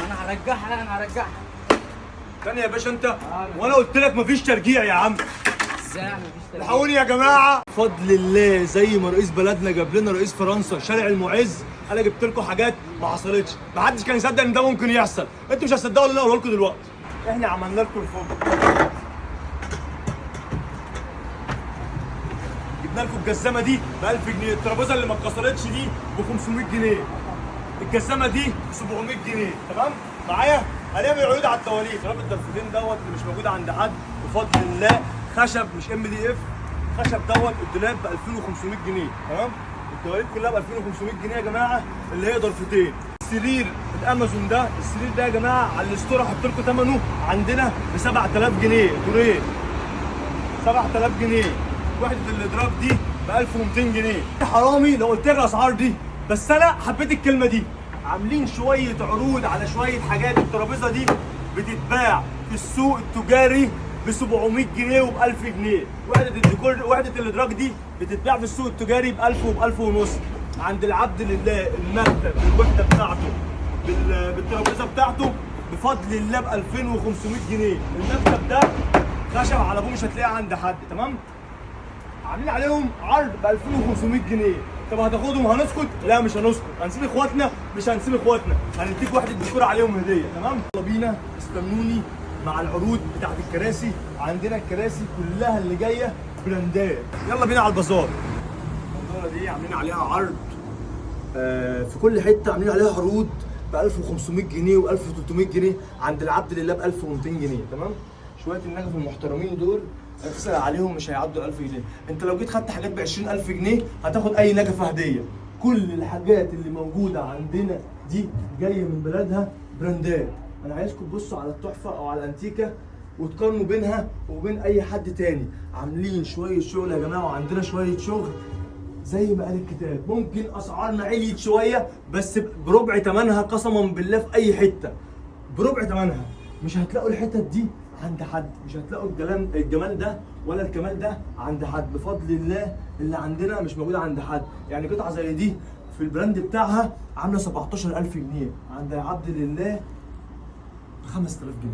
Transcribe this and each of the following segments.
ما انا هرجعها. لا انا هرجعها. تاني يا باشا انت، وانا قلت لك مفيش ترجيع يا عم. ازاي يعني مفيش ترجيع؟ الحقوني يا جماعة. بفضل الله زي ما رئيس بلدنا جاب لنا رئيس فرنسا شارع المعز، انا جبت لكم حاجات ما حصلتش، ما حدش كان يصدق ان ده ممكن يحصل. انتوا مش هتصدقوا اللي انا هقوله لكم دلوقتي. احنا عملنا لكم الفجر، جبنا لكم الجزامه دي ب 1000 جنيه، الترابيزة اللي ما اتكسرتش دي ب 500 جنيه، الجزامه دي 700 جنيه. تمام معايا؟ هنعمل عروض على التواليف. شراب الدرفتين دوت اللي مش موجود عند حد بفضل الله، خشب مش MDF، خشب دوت. الدولاب ب 2500 جنيه. تمام؟ الدواليب كلها ب 2500 جنيه يا جماعة، اللي هي ضرفتين. سرير الامازون ده، السرير ده يا جماعة على ال store هحط لكم ثمنه عندنا ب 7000 جنيه، دورين 7000 جنيه. وحدة الادراك دي ب 1200 جنيه. حرامي لو قلت لك الاسعار دي، بس انا حبيت الكلمة دي. عاملين شوية عروض على شوية حاجات. الترابيزة دي بتتباع في السوق التجاري ب 700 جنيه وب 1000 جنيه. وحده الديكور، وحده الادراك دي بتتباع في السوق التجاري ب 1000 وب 1000 ونص. عند العبد لله المكتب بالوحدة بتاعته بالترابيزه بتاعته بفضل الله ب 2500 جنيه. المكتب ده خشب على ابوه، مش هتلاقيه عند حد. تمام؟ عاملين عليهم عرض ب 2500 جنيه. طب هتاخدهم هنسكت؟ لا مش هنسكت، هنسيب اخواتنا؟ مش هنسيب اخواتنا، هنديك واحدة ديكور عليهم هديه. تمام؟ يلا بينا، استنوني مع العروض بتاعت الكراسي. عندنا الكراسي كلها اللي جاية براندات. يلا بينا على البازار. البازاره دي عاملين عليها عرض في كل حتة عاملين عليها عروض ب 1500 جنيه و 1300 جنيه، عند العبد لله ب 1200 جنيه. تمام؟ شوية النجف المحترمين دول هتسال عليهم مش هيعدوا 1000 جنيه. انت لو جيت خدت حاجات ب 20000 جنيه هتاخد اي نجفه هديه. كل الحاجات اللي موجودة عندنا دي جاية من بلدها براندات. انا عايزكم تبصوا على التحفة او على الانتيكه وتقارنوا بينها وبين اي حد تاني. عاملين شوية شغل يا جماعة، وعندنا شوية شغل زي ما قال الكتاب. ممكن اسعارنا عليت شوية بس بربع ثمنها قسما بالله في اي حتة، بربع ثمنها. مش هتلاقوا الحتت دي عند حد، مش هتلاقوا الجمال ده ولا الكمال ده عند حد. بفضل الله اللي عندنا مش موجود عند حد. يعني قطعه زي دي في ال brand بتاعها عامله 17000 جنيه، عند عبد لله ب 5000 جنيه.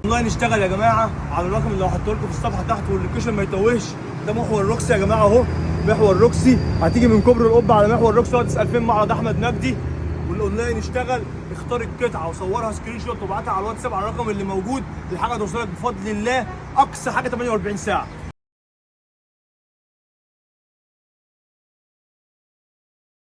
اونلاين اشتغل يا جماعة على الرقم اللي هحطه لكم في الصفحة تحت، وال location ما يتوهش. ده محور روكسي يا جماعة اهو، محور روكسي. هتيجي من كوبري القبة على محور روكسي، اقعد تسال فين معرض احمد مجدي. والاونلاين اشتغل، اختار القطعة وصورها screenshot وابعتها على الواتساب على الرقم اللي موجود. الحاجة توصلك بفضل الله اقصى حاجة 48 ساعة.